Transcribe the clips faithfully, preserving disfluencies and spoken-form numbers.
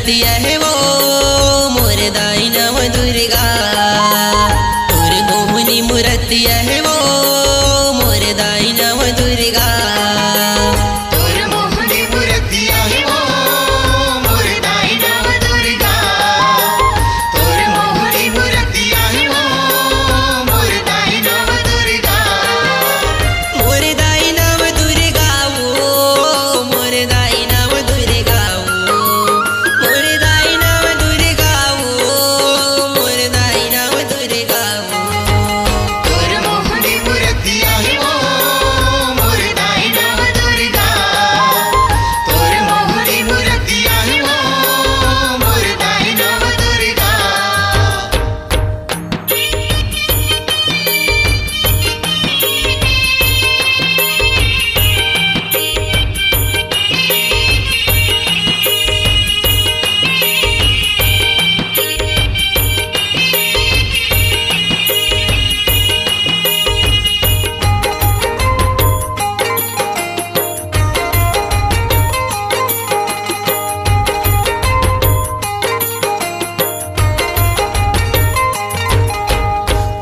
मूर्तिया हे वो मोर दाई नव दुर्गा, तोर मोहनी मूर्तिया हे वो मोर दाई नव दुर्गा। तोर मोहनी मूर्तिया हे वो मोर दाई नव दुर्गा, तोर मोहनी मूर्तिया हे वो मोर दाई नव दुर्गा। मोर दाई नव दुर्गा वो, मोर दाई नव दुर्गा वो, मोर दाई नव दुर्गा वो, मोर दाई नव दुर्गा वो। तोर मोहनी मूर्तिया हे वो, मोर दाई नव दुर्गा। तोर मोहनी मूर्तिया हे वो, मोर दाई नव दुर्गा।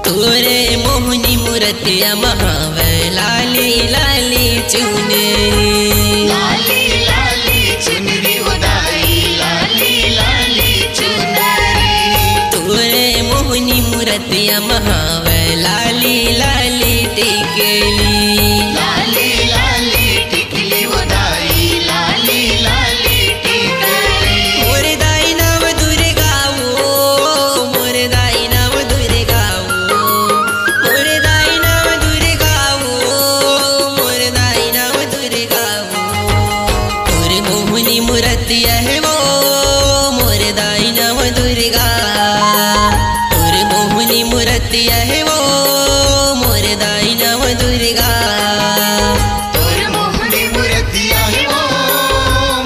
तोरे मोहनी मूर्तिया म हवय लाली लाली चुनरी। लाली लाली चुनरी ओ दाई, लाली लाली चुनरी। तोरे मोहनी मूर्तिया म हवय लाली लाली टिकली। लाली लाली टिकली ओ दाई, लाली लाली टिकली। मोर दाई नव दुर्गा वो, मोर दाई नव दुर्गा वो, मोर दाई नव दुर्गा वो, मोर दाई नव दुर्गा वो। तोर मोहनी मूर्तिया हे वो, मोर दाई नव दुर्गा। तोर मोहनी मूर्तिया हे वो, मोर दाई नव दुर्गा। तोर मोहनी मूर्तिया हे वो,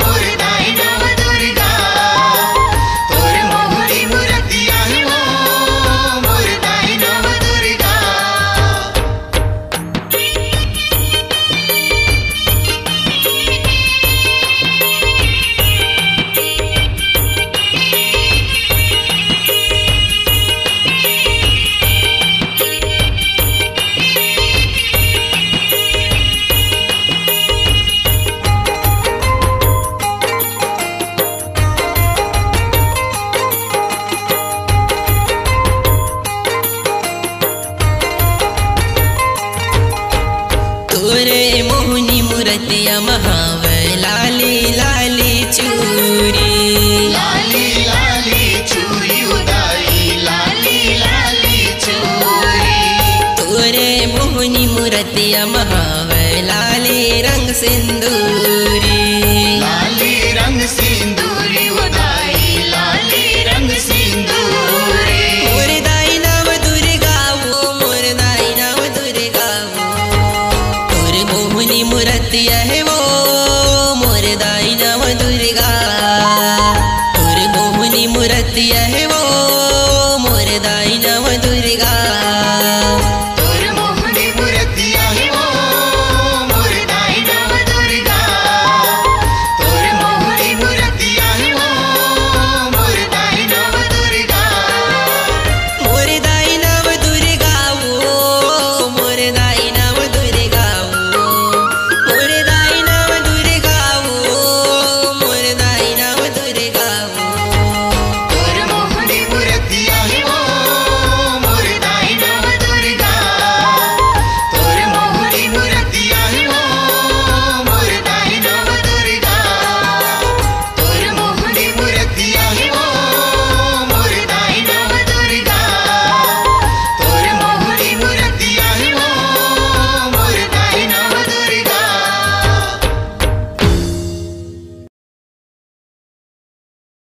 मोर दाई नव दुर्गा। तोर मोहनी मूर्तिया हे वो, मोर दाई नव दुर्गा। तोरे मोहनी मूर्तिया म हवय लाली लाली चूरी। लाली लाली चूरी ओ दाई, लाली लाली चूरी। तोरे मोहनी मूर्तिया म हवय लाली रंग सिंदूरी। लाली रंग सिंदूरी ओ दाई, लाली रंग सिंदूरी। मोर दाई नव दुर्गा वो, मोर दाई नव दुर्गा वो। तोर मोहनी मूर्तिया हे वो,